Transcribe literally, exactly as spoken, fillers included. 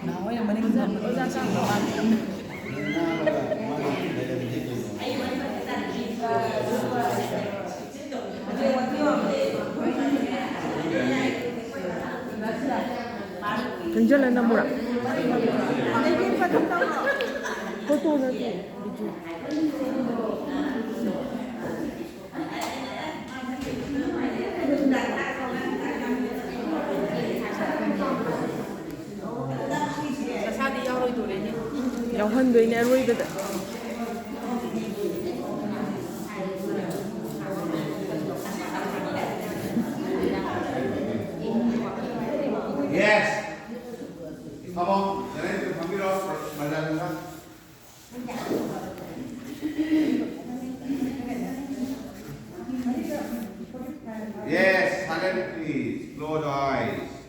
ꯅꯍꯥꯟꯋꯥꯏ ꯃꯅꯤꯡ ꯊꯝꯕ ꯑꯣꯖꯥ ꯆꯪꯕ ꯃꯥꯜꯂꯦ꯫ ꯆꯪꯁꯤꯜꯂ ꯅꯝꯃꯨꯔꯥ? ꯐꯣꯇꯣ ꯅꯠꯇꯦ, ꯚꯤꯗꯤꯑꯣ꯫ ꯌꯥꯎꯍꯟꯗꯣꯏꯅꯦ ꯑꯔꯣꯏꯕꯗ꯫ Yes. ꯐꯝꯃꯣ, ꯖꯦꯅꯦꯔꯦꯇꯔ ꯐꯝꯕꯤꯔꯣ, ꯃꯖꯥ ꯃꯖꯥ꯫ Yes, silent please. Close eyes.